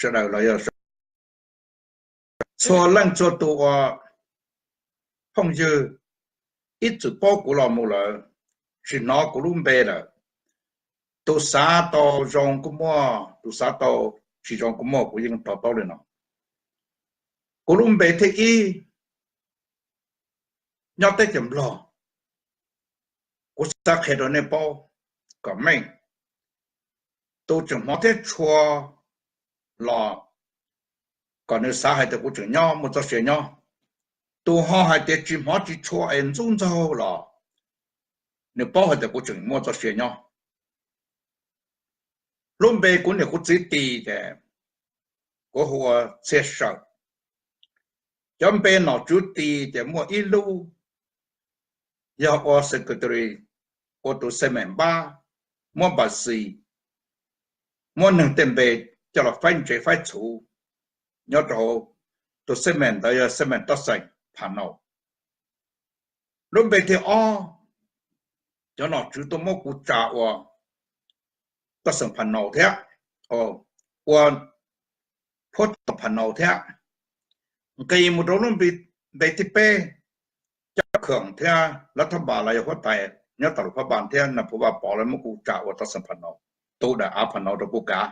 sawv daws los yog txhua leej txhua tus uas phooj ywg ib txwm paub kuv los mus lawm, tsis hnov kuv lub npe lawm. Tus xav tau zoo kuj muaj, tus xav tau tsis zoo kuj muaj, kuv yeej to taub li no. Kuv lub npe thib ib nyob teb chaws Nplog, kuv xav qhia rau nej paub kom meej. Tus tseem hmov thiab tshua los kom nws xav hais tias kuv tseem nyob muaj txoj sia nyob. Tus ho hais tias tsis hmov tsis tshua es ntxub ntxaug los nws paub hais tias kuv tseem muaj txoj sia nyob. Lub npe kuv niam kuv txiv tis ces kuv hu ua Txhiaj Sawm. Cov npe nom tswv tis ces muaj ib lub yog ua secretary, ua tus xemen npab, muab npas xis, muab neeg tej npe coj los faib ntsev faib txhuv nyob rau hauv. Tus xemen ntawd yog xemen Toj Xeem Pham Naus. Lub npe thib ob, cov nom tswv tuaj muab kuv tsa ua Toj Xeem Pham Naus thiab, ua Phuab Tom Pham Naus thiab. Nqis mus rau lub npe thib peb, Cab Khoom thiab Lab Thab Npas los yog huab tais nyob tas lus Phab Npas thiab Nais Phoo Vaj Pov lawv muab kuv tsa ua Toj Xeem Pham Naus, tu daim av Pham Naus rau kuv kav.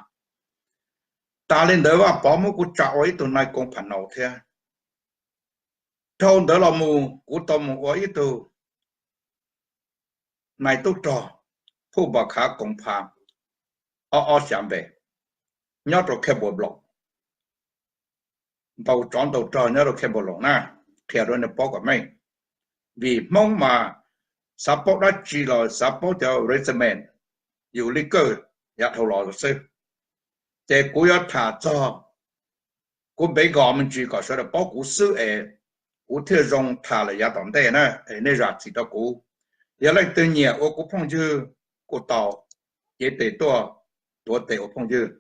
Tas li ntawd Vaj Pov muab kuv tsa ua ib tug nais koom Pham Naus thiab. Dhau ntawd los mus kuv tau mus ua ib tug nais tub rog Phuj Npos Khav Koom Phas ob ob xya npe nyob rau Khej Npua Loos. Ntaus tsov ntaus rog nyob rau Khej Npua Loos na, qhia rau nej paub kom meej. Vim Hmoob mas xav paub dab tsi los xav paub cov regiment, yus li kawj yav dhau los xwb. Ces kuv yuav tham txog kuv npe nkos me ntsis kom sawv daws paub kuv xwb es kuv thiaj zoo tham lawm yav tom ntej na, es nej zam txim rau kuv. Yog leej twg nyiam ua kuv phooj ywg kuj tau, cev tes tuaj tuav tes ua phooj ywg.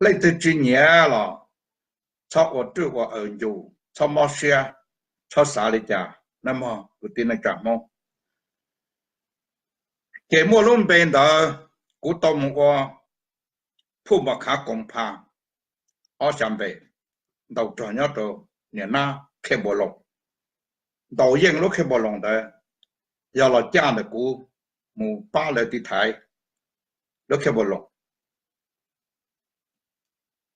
Leej twg tsis nyiam los txhob ua rwj ua aws ncus, txhob mob siab, txhob xav li cas nawb mog kwv tij neej tsa Hmoob. Ces muaj lub npe ntawd kuv tau mus ua Phuj Npos Khav Koom Phas ob xya npe, ntaus rog nyob rau niam nab Khej Npua Loos. Ntaus yeej lub Khej Npua Loos ntawd, yog los caj ntawm kuv mus pab lawv tiv thaiv lub Khej Npua Loos.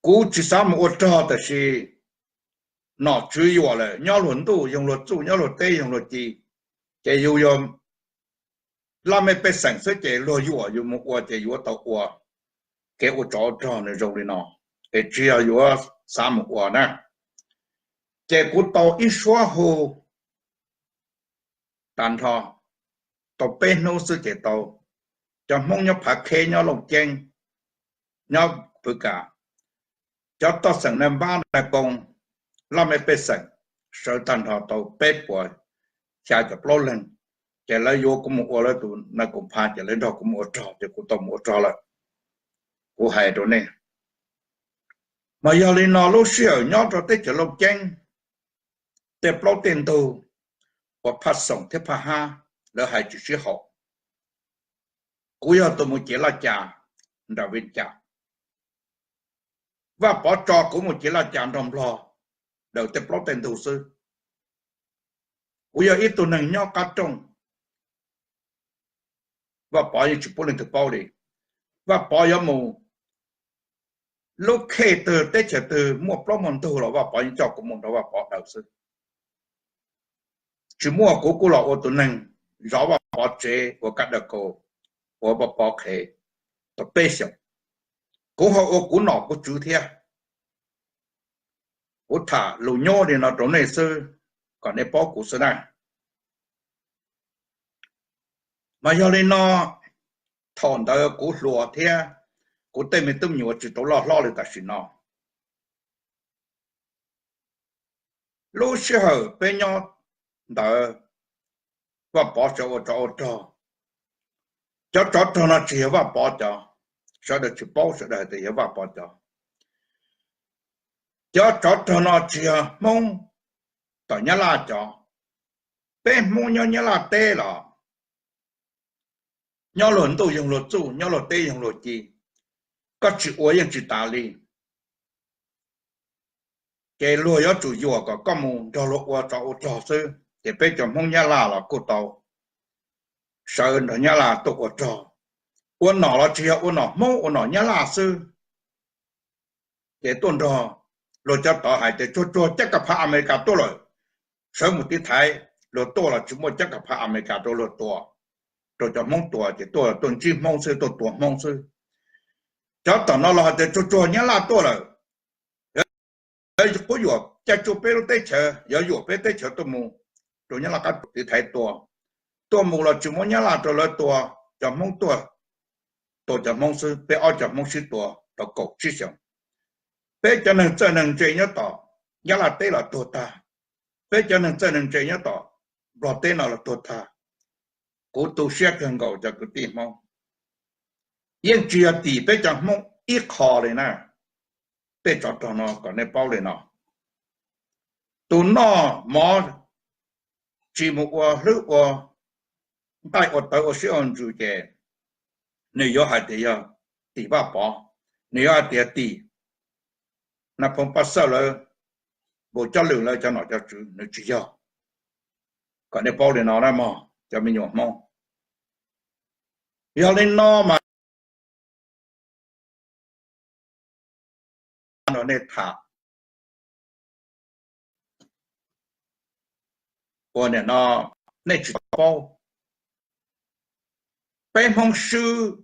Kuv tsis xav mus ua rog tab sis nom tswv yuam lawm, nyob luag ntuj yoog luag txuj, nyob luag teb yoog luag ci, ces yus yog laj mej pej xeem xwb ces luag yuam yus mus ua ces yuav tau ua. Kev ua tsov ua rog nws zoo li no, es tsis yog yuav xav mus ua na. Ces kuv tau ib suab hu tag nrho, tau peb hnub xwb ces tau cov Hmoob nyob Phav Kheb, nyob Looj Ceeb, nyob Pwv Kas, cov toj xeem naj npab naj koo, laj mej pej xeem, sawv tag nrho tau peb puas xya caum plaub leeg. Ces lawv yuav kuv mus ua lawv tus naj koom pha, ces lawv nrog kuv mus ua rog, ces kuv tau mus ua rog lawm. Kuv hais rau nej, mas yog li no lub sij hawm nyob rau teb chaws Looj Ceeb, tej plaub tej ntug uas phaj xoom thiab phaj hab lawv hais tsis sib haum, kuv yog tus mus cev laj cas nram Vees Cas. Vaj Pov tso kuv mus cev laj cas nrog Nplog daws tej plaub tej ntug xwb. Kuv yog ib tug neeg nyob qab rooj, Vaj Pov yeej tsis pub leej twg paub li. Vaj Pov yuav mus lub khej twg teb chaws twg muaj plaub muaj ntug los Vaj Pov yeej coj kuv mus nrog Vaj Pov daws xwb. Tsis muaj kuv kuj los ua tus neeg zov Vaj Pov tsev ua kab daws kaus, ua Vaj Pov qhev tau peb xyoos. Kuv ho ua kuv nom kuv tswv thiab. Kuv tham lus nyob li no rau nej xwb, kom nej paub kuv xwb na. Mas yog li no, thaum ntawd kuv hluas thiab kuv tej me tub me nyuam tsis tau loj hlob li tam sim no. Lub sij hawm peb nyob ntawd, Vaj Pov sawv ua tsov ua rog. Cov tsov rog no tsis yog Vaj Pov cov, sawv daws tsis paub, sawv daws hais tias yog Vaj Pov cov. Cov tsov rog no tsis yog Hmoob tom Nyab Laj cov. Peb Hmoob nyob Nyab Laj teb los nyob luag ntuj yoog luag txuj, nyob luag teb yoog luag ci, koj tsis ua yeej tsis tas li. Ces luag yuav tsum yuam kom koj mus nrog luag ua tsov ua rog xwb, ces peb cov Hmoob Nyab Laj los kuj tau sawv nrog Nyab Laj tuaj ua rog. Ua nom los tsis yog ua nom Hmoob, ua nom Nyab Laj xwb. Ces tuaj nrog luag cov tod hais tias tsuag tsuag cab ka phav Amelikas tuaj lawm, sawv mus tiv thaiv. Luag tuaj los tsis muaj cab ka phav Amelikas rau luag tua, rau cov Hmoob tua, ces tuaj tuaj ntsib Hmoob xwb, tuaj tua Hmoob xwb. Cov tom no los hais tias tsuag tsuag Nyab Laj tuaj lawm, yuav qhuab yuam caij tsuj peb lub teb chaws, yuav yuam peb teb chaws tuaj mus rau Nyab Laj qab tiv thaiv tua. Tuaj mus los tsis muab Nyab Laj rau lawv tua, cov Hmoob tuaj tua cov Hmoob xwb, peb ob cov Hmoob sib tua tau kaum tsib xyoos. Peb cov neeg txawj neeg ntse nyob tom Nyab Laj teb los tuag tag, peb cov neeg txawj neeg ntse nyob tom Nplog teb no los tuag tag. Kuv tu siab kawg nkaus cov kwv tij Hmoob, yeej tsis yog tim peb cov Hmoob ib qho li na. Tej tsov rog no kom nej paub li no, tus noj mov tsis mus ua hlwb ua nqaij ua tawv ua siab ua ntsws ces nws yuav hais tias yog tim Vaj Pov, nws yuav hais tias tim Naj Phoov Paj Xawj lawv, Npaus Cob Lwm lawv cov nom cov tswv, nws tsis yog. Kom nej paub li no na mog cov me nyuam Hmoob. Yog li no mas nrog nej tham ua nim no nej tsis tau paub. Peb Hmoob swb,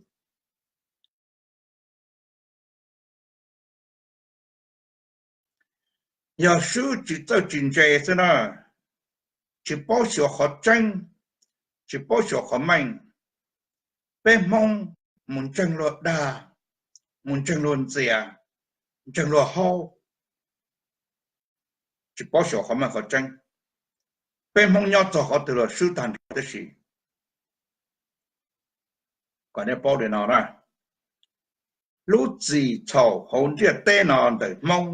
yog swb tsis txawj tsis ntse xwb na, tsis paub xyuas qhov tseeb, tsis paub xyuas qhov meej. Peb Hmoob mus ntseeg luag dag, mus ntseeg luag ntxias, ntseeg luag haub, tsis paub xyuas qhov meej qhov tseeb. Peb Hmoob nyob txog qhov twg los swb tag nrho tib si. Kom nej paub li no na, lub txim txhaum hauv ntiaj teb no ntawm Hmoob,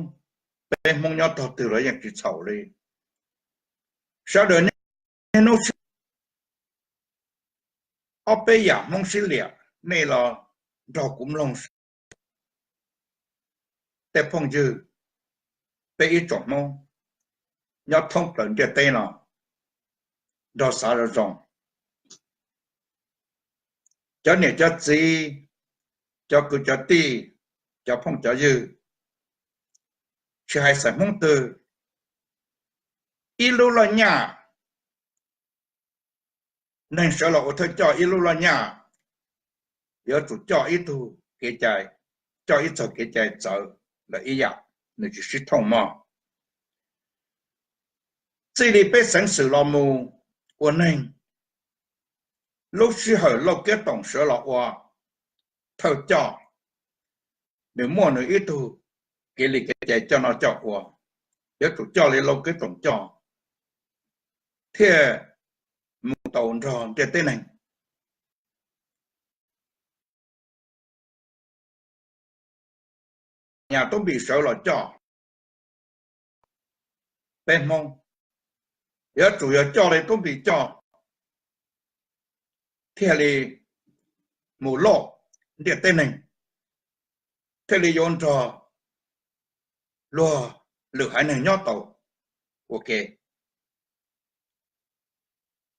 peb Hmoob nyob tog twg los yeej tsis txhaum li. Sawv daws niaj hnub sib, ob peb yam Hmoob sib liam, nej los nrog kuv mloog. Tej phooj ywg, peb ib tsoom Hmoob nyob thoob plaws ntiaj teb no, nrog xav zoo zoo. Cov niam cov txiv, cov kwv cov tij, cov phooj cov ywg, tsis hais xeem Hmoob twg, ib lub loj nyaj, neeg sawv los ua thawj coj ib lub loj nyaj, yuav tsum coj ib tug kev cai, coj ib txog kev cai txawv lawm ib yam, nws tsis sib thooj mog. Txij li peb xeev xwm los mus ua neeg, lub sij hawm Lauj Kev Toom sawv los ua thawj coj, nws muaj nws ib tug kev li kev cai coj noj coj ua, yuav tsum coj li Lauj Kev Toom coj thiaj mus tau nrog ntiaj teb neeg. Nyab Tub Npis sawv los coj peb Hmoob, yuav tsum yog coj li Tub Npis coj thiaj li mus loj ntiaj teb neeg, thiaj li yuav nrog luag lwm haiv neeg nyob tau ua ke.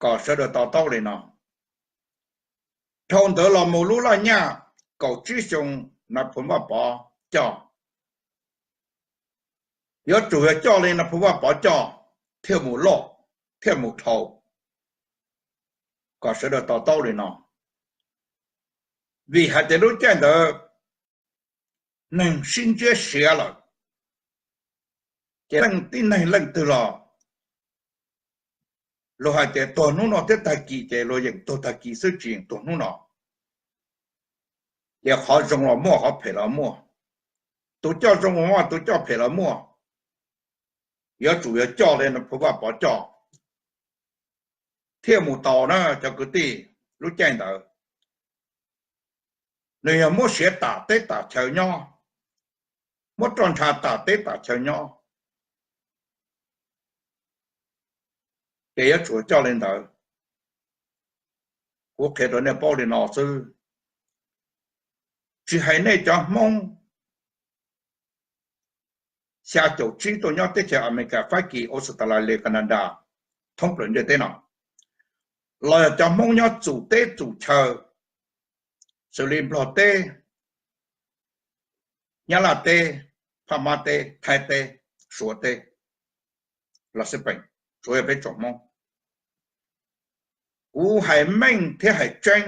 Kom sawv daws to taub li no. Dhau ntawd los mus lub laj nyaj kaum tsib xyoo Nais Phoo Vaj Pov coj, yuav tsum yog coj li Nais Phoo Vaj Pov coj thiaj mus loj, thiaj mus dhau. Kom sawv daws to taub li no. Vim hais tias lub caij ntawd neeg sib ntsiab siav lawm, ces leej tib neeg leej twg los luag hais tias tuag hnub no thiab tag kis ces luag yeem tuag tag kis xwb tsis yeem tuag hnub no. Ces qhov zoo los muaj, qhov phem los muaj, tus coj zoo los muaj, tus coj phem los muaj. Yuav tsum yog coj li Nais Phoo Vaj Pov coj thiaj mus tau na cov kwv tij. Lub caij ntawd nws yog muab siav tam teb tam chaw nyob, muab roj ntsha tam teb tam chaw nyob, ces yuav tsum coj li ntawd. Kuv qhia rau nej paub li no xwb, tsis hais nej cov Hmoob xya caum tsib tuaj nyob teb chaws Amelikas, Fab Kis, Australia, Canada, thoob plaws ntiaj teb no, los yog cov Hmoob nyob txum teb txum chaw, xws li Nplog teb, Nyab Laj teb, Phaj Mab teb, Thaib teb, Suav teb, los xij peem, tsuav yog peb tsoom Hmoob. Kuv hais meej thiab hais tseeb,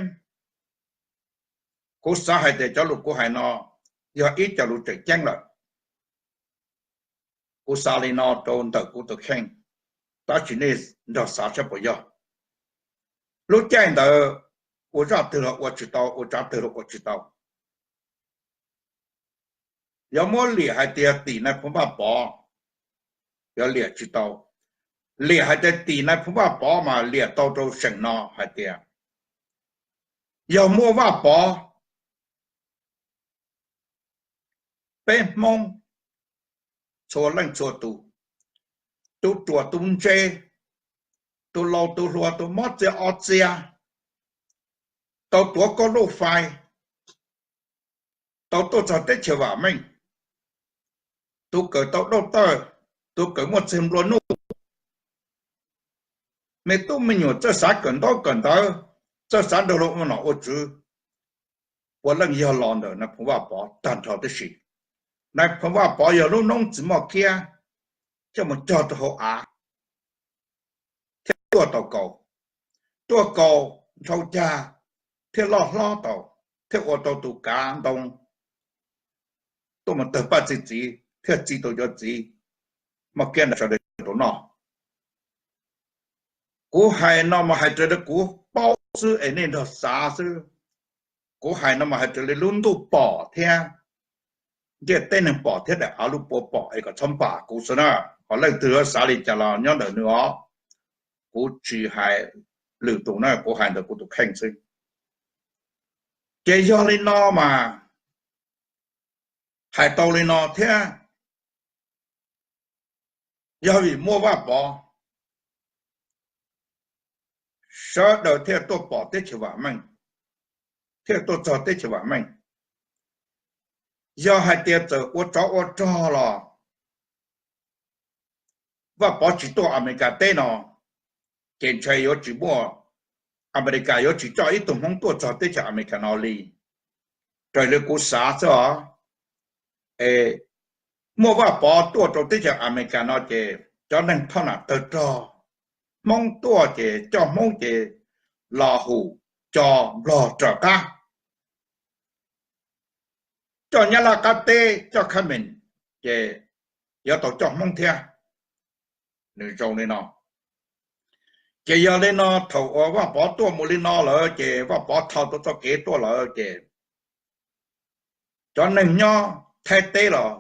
kuv xav hais tias cov lus kuv hais no yog ib co lus tseem ceeb lawm. Kuv xav li no rau ntawm kuv tus kheej, tab sis nej nrog xav saib puas yog. Lub caij ntawd ua zaj twg los ua tsis tau, ua tsav twg los ua tsis tau. Yog muab liam hais tias tim Nais Phoo Vaj Pov, yog liam tsis tau. Liam hais tias tim Nais Phoo Vaj Pov mas liam tau rau seem no hais tias yog muaj Vaj Pov, peb Hmoob txhua leej txhua tus, tus ruam tus ntse, tus laus tus hluas, tus mob txias ob txias, tau tuav koj lub fais, tau tuaj txog teb chaws vam meej, tus kawm tau dauj tawj, tus kawm muaj txeeg nplua nuj, me tub me nyuam txawj xav kawm ntaub kawm ntawv, txawj xav nrog luag ua nom ua tswv, puav leej yog los ntawm Nais Phoo Vaj Pov tag nrho tib si. Nais Phoo Vaj Pov yog lub noob txiv moj kiab coj mus cog rau hauv av thiab tuaj tau kaus, tuaj kaus nrhau cag thiab loj hlob tau, thiab ua tau tus kav ntoo tuaj mus tawg paj txi txiv thiab txi tau cov txiv moj kiab ntawd sawv daws tau noj. Kuv hais no mas hais raws li kuv paub xwb es nej nrog xav xwb. Kuv hais no mas hais raws li lub ntuj pom thiab ntiaj teb neeg pom thiab daim av lub puab pom es kom txhob npam kuv xwb na. Ho leej twg yuav xav li cas los nyob ntawm nws os. Kuv tsis hais lwm tus na, kuv hais ntawm kuv tus kheej xwb. Ces yog li no mas hais tau li no thiab, yog vim muaj Vaj Pov, sawv daws thiaj tuaj pom teb chaws vam meej, thiaj tuaj txog teb chaws vam meej. Yog hais tias txawm ua tsov ua rog los Vaj Pov tsis tuaj Amelikas teb no, ces ntshai yuav tsis muaj, Amelikas yuav tsis coj ib tug Hmoob tuaj txog teb chaws Amelikas no li. Raws li kuv xav xwb os, es muaj Vaj Pov tuaj rau teb chaws Amelikas no ces cov neeg thoj nam tawg rog, Hmoob tuaj ces coj Hmoob ces Los Hum, Co, Nplog raws qab, coj Nyab Laj qab teb, coj Khab Mees, ces yuav tau coj Hmoob thiab. Nws zoo li no. Ces yog li no thaum uas Vaj Pov tuaj mus li no lawm ces Vaj Pov thau tau txoj kev tuaj lawm ces cov neeg nyob Thaib teb los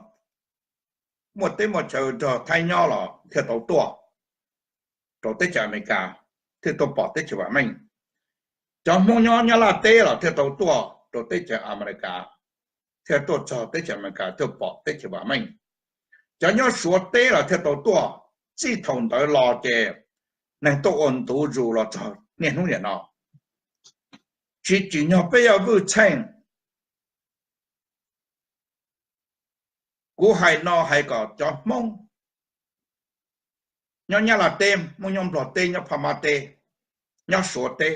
muaj teb muaj chaw nrog Thaib nyob los thiaj tau tuaj rau teb chaws Amelikas, thiaj tuaj pom teb chaws vam meej. Cov Hmoob nyob Nyab Laj teb los thiaj tau tuaj rau teb chaws Amelikas, thiaj tuaj txog teb chaws Amelikas thiaj pom teb chaws vam meej. Cov nyob Suav teb los thiaj tau tuaj. Txij thaum ntawd los ces neeg tuaj ua ntu zus los txog niaj hnub niam no. Tsis tsim nyog peb yog vwj txheej. Kuv hais no hais kom cov Hmoob nyob Nyab Laj teb, Hmoob nyob Nplog teb, nyob Phaj Mab teb, nyob Suav teb,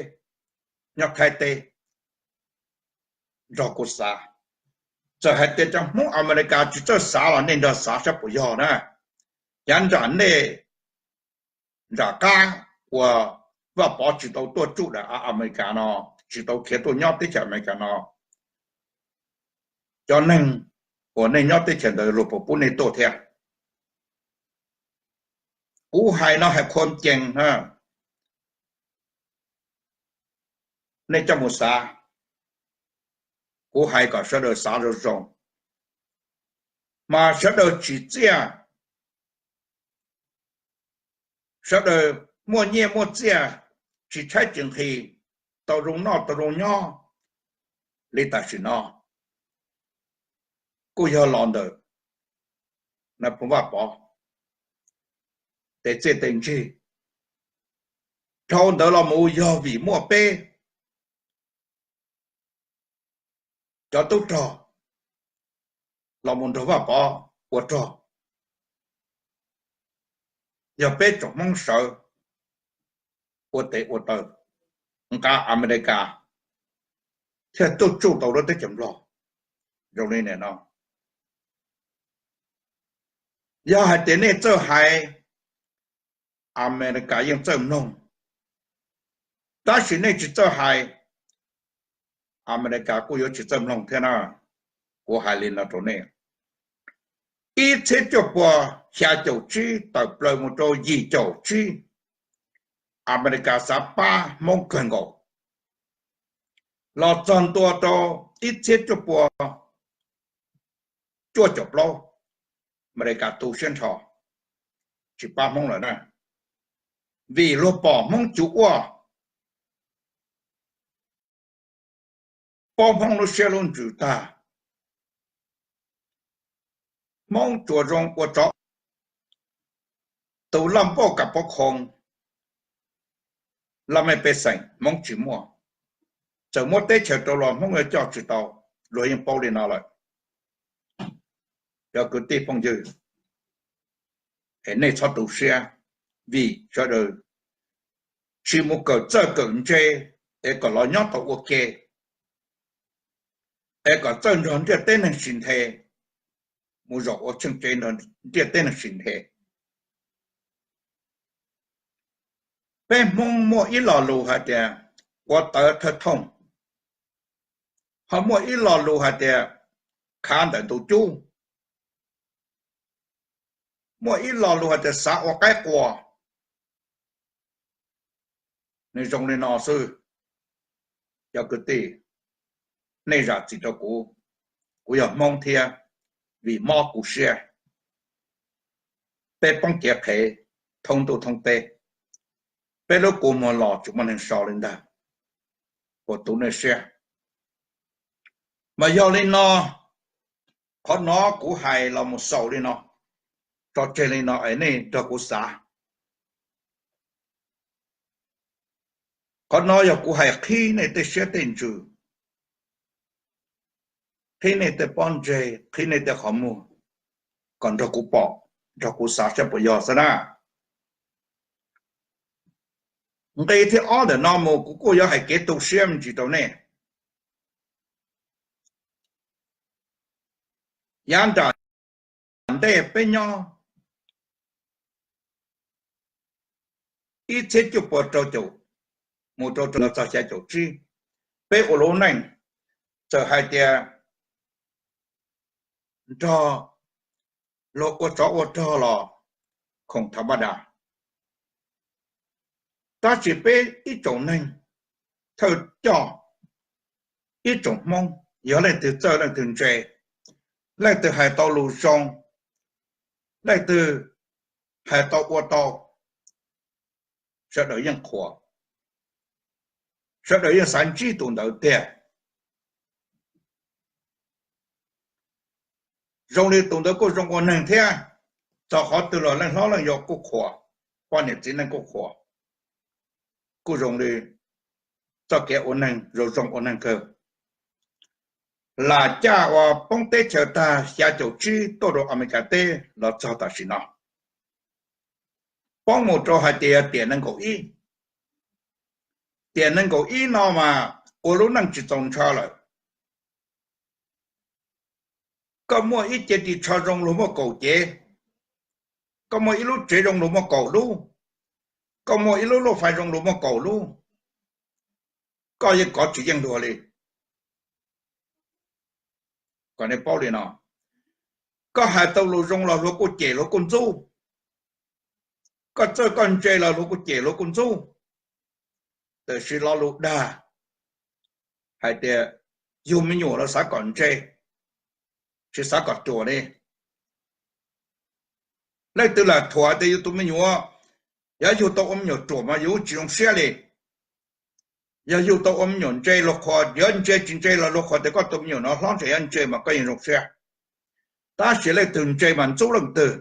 nyob Thaib teb, nrog kuv xav. Txawm hais tias cov Hmoob Amelikas tsis txawj xav los nej nrog xav saib puas yog na. Yav nram nej, nram qab uas Vaj Pov tsis tau tuaj tsuj daim av Amelikas no, tsis tau khiav tuaj nyob teb chaws Amelikas no, cov neeg uas nej nyob teb chaws ntawd luag puas pub nej tuaj thiab? Kuv hais no hais qhuam cees, nej coj mus xav. Kuv hais kom sawv daws xav zoo zoo, mas sawv daws tsim txiaj, sawv daws muaj nyiaj muaj txiaj, tsis tshaib tsis nqhis, tau zoo noj tau zoo nyob li tam sim no, kuj yog los ntawm Nais Phoo Vaj Pov tes txiaj tes ntsig. Dhau ntawd los mus yog vim muaj peb cov tub rog los mus nrog Vaj Pov ua rog, yog peb tsoom Hmoob sawv ua tes ua taw nqa Amelikas thiaj tuaj tsuj tau lub teb chaws Nplog zoo li nim no. Yog hais tias nej txawj hais, Amelikas yeej txawj mloog, tab sis nej tsis txawj hais, Amelikas kuj yuav tsis txawj mloog thiab na. Kuv hais li no rau nej, ib txhiab cuaj pua xya caum tsib tawm plaws mus rau yim caum tsib, Amelikas xav pab Hmoob kawg nkaus. Los txog ntua rau ib txhiab cuaj pua cuaj caum plaub, Amelikas tu siab nrho tsis pab Hmoob lawm na, vim luag pom Hmoob cuv ua, paub Hmoob lub siab lub ntsws tag. Hmoob tsuas zoo ua tsov, tus laj npauj kam pov khoov, laj mej pej xeem Hmoob tsis muaj, txawm muab teb chaws rau los Hmoob yuav coj tsis tau, luag yeej paub li no lawm. Cov kwv tij phooj ywg, es nej txhob tu siab, vim sawv daws tsis mus kawm txawj kawm ntse es kom los nyob tau ua ke, es kom txawj nrog ntiaj teb neeg sim nthe, mus zaum ua tsheej tsev nrog ntiaj teb neeg sim nthe. Peb Hmoob muaj ib lo lus hais tias ua tawv thawj thooj, ho muaj ib lo lus hais tias khav ntawm ntug cub, muaj ib lo lus hais tias xav ua qaib qua. Nws zoo li no xwb, cov kwv tij, nej zam txim rau kuv, kuv yog Hmoob thiab, vim mob kuv siab. Peb poob kev qhev thoob ntuj thoob teb, peb lub kua muag los tsis muaj neeg so li ntag, puas tu nej siab? Mas yog li no, qhov no kuv hais los mus xaus li no, tso tseg li no es nej nrog kuv xav. Qhov no yog kuv hais qhib nej tej siab tej ntsws, qhib nej tej pob ntseg, qhib nej tej qhov muag, kom nrog kuv pom, nrog kuv xav saib puas yog xwb na. Nqe thib ob ntawm no mus kuv kuj yuav hais kev tu siab me ntsis rau nej. Yav nram ntej peb nyob ib txhiab cuaj pua rau caum mus rau rau txog xya caum tsib, peb ua lub neej txawm hais tias nrog luag ua tsov ua rog los khoom thav npaj das, tab sis peb ib tsoom neeg thawj coj, ib tsoom Hmoob, yog leej twg txawj leej twg ntse, leej twg hais tau lus zoo, leej twg hais tau ua tau, sawv daws yeej qhuas, sawv daws yeej xav ntsib tus ntawd tiag. Zoo li tus ntawd kuj zoo ua neeg thiab, txog qhov twg los leej hlob leej yau kuj qhuas, poj niam txiv neej kuj qhuas, kuj zoo li txoj kev ua neeg zoo zoo ua neeg kawg. Lam caj uas poob teb chaws tag xya caum tsib tuaj rau Amelikas teb los txog tam sim no, poob mus rau hais tias tiam nees nkaum ib. Tiam nees nkaum ib no mas ua lub neej tsis txaus ntshaw lawm. Koj muaj ib ce ris tsho zoo luag muaj kaum cev, koj muaj ib lub tsev zoo luag muaj kaum lub, koj muaj ib lub luj fais zoo luag muaj kaum lub, koj yeej kov tsis yeej luag li. Kom nej paub li no, koj hais tau lus zoo los luag kuj cem luag kuj ntxub, koj txawj koj ntse los luag kuj cem luag kuj ntxub. Tab sis lo lus dag hais tias yug me nyuam los xav kom ntse, tsis xav kom ruam li. Leej twg lam thuam tias yus tus me nyuam, yog yug tau ua me nyuam ruam mas yus tsis zoo siab li. Yog yug tau ua me nyuam ntse luag qhuas, yog ntse tsis ntse los luag qhuas tias koj tus me nyuam no hlob ntshe yuav ntse mas koj yeej zoo siab. Tab sis leej twg ntse mas ntxub leej twg.